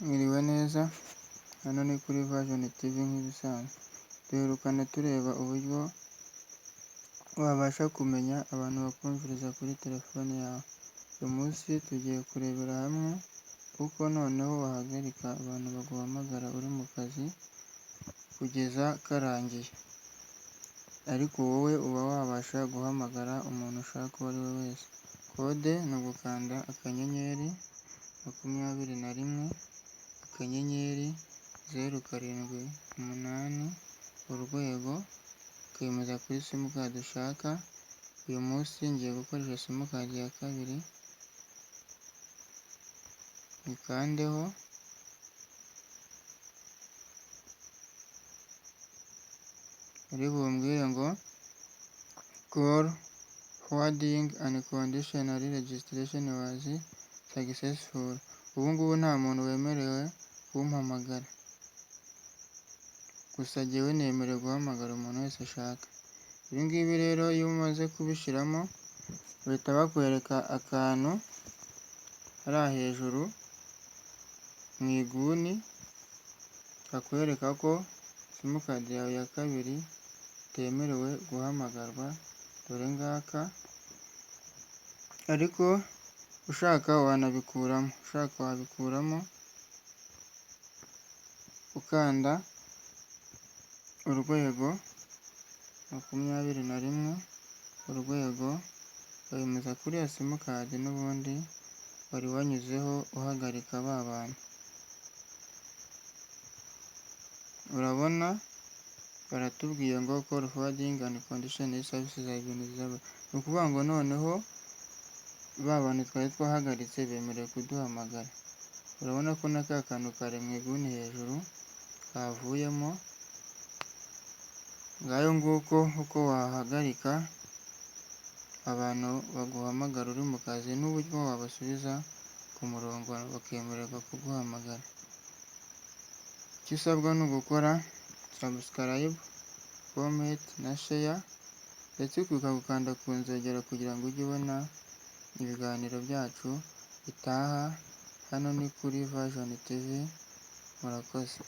Mwiriwe neza, hano ni kuri Vision TV nk'ibisanzwe. Duherukana tureba uburyo wabasha kumenya abantu bakumviriza kuri telefone yawe. Uyu munsi tugiye kurebera hamwe uko noneho wahagarika abantu baguhamagara uri mu kazi kugeza karangiye, ariko wowe uba wabasha guhamagara umuntu ushaka uwo ari we wese. Kode ni ugukanda *21 *078 urwego, ukemeza kuri simukadi ushaka. Uyu munsi ngiye gukoresha simukadi ya kabiri, nyikandeho, bari bumbwire ngo call forwarding unconditional registration was successful. Ubu ngubu nta muntu wemerewe kumpamagara, gusa jyewe nemerewe guhamagara umuntu wese ashaka. Ibi ngibi rero iyo umaze kubishyiramo bahita bakwereka akantu hariya hejuru mu iguni kakwereka ko simukadi yawe ya kabiri itemerewe guhamagarwa, dore ngaka. Ariko ushaka wanabikuramo, ushaka wabikuramo ukanda urwego 21 urwego, ukemeza kuri ya simukadi n'ubundi wari wanyuzeho uhagarika ba bantu. Urabona baratubwiye ngo call forwarding unconditional services have been disabled. Ni ukuvuga ngo noneho ba bantu twari twahagaritse bemerewe kuduhamagara. Urabona ko na ka kantu kari mu iguni hejuru kavuyemo. Ngayo nguko uko wahagarika abantu baguhamagara uri mu kazi n'uburyo wabasubiza ku murongo bakemererwa kuguhamagara. Icyo usabwa ni ugukora subscribe, comment na share, ndetse ukibuka gukanda ku nzogera kugira ngo ujye ubona ibiganiro byacu bitaha. Hano ni kuri Vision TV, murakoze.